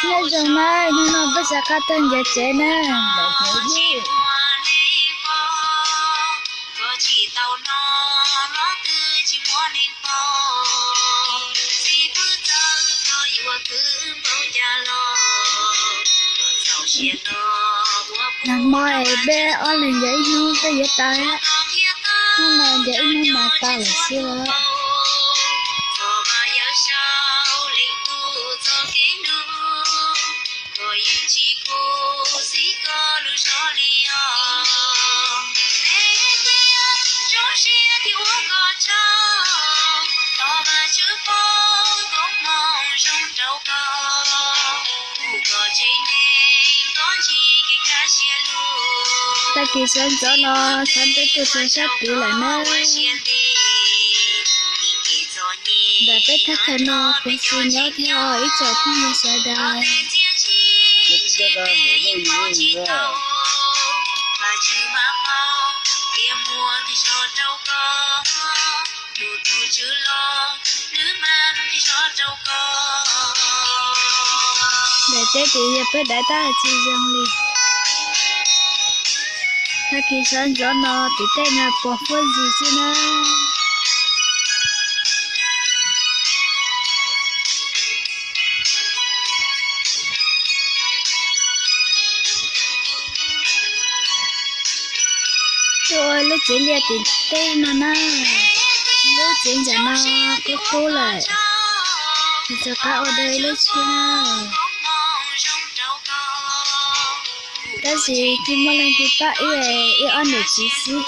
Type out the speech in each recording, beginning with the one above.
Nyob zoo na, hnub no peb rov qab tuaj ncav tsev na. Nag hmo es peb ob leeg ncav ib hnub peb yuav tau, hnub no ncav ib hnub mas tau lawm xwb. Tag kis sawv ntxov no sawv ntxov tuaj txog sab tid lawm na. Ntawm peb thaj chaw no kuv tsis nyob thiab os ib tsoom phooj ywg sawv daws. Daim teb tid yog peb daim tab tsis zoo li. Tag kis sawv ntxov no tim tej no pos huab zis xwb na. Tuaj ua lub tsev liaj tim teb no na, lub tsev ntawm no qub qub lawm, nws rov qab ua dua ib lub tshiab. Tab sis tsis muaj leej twg pab wb, wb ob niam txiv xwb.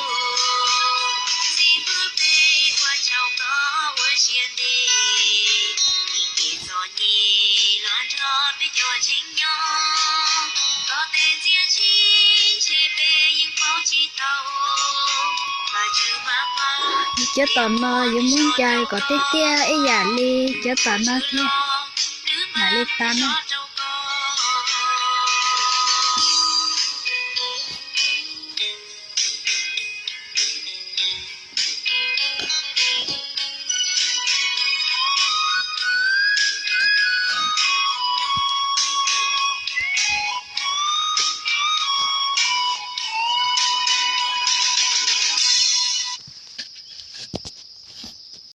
Cov tom no yuav muab ncaws kom tiaj tiaj ib yam li cov tom no thiab, mam li tau na.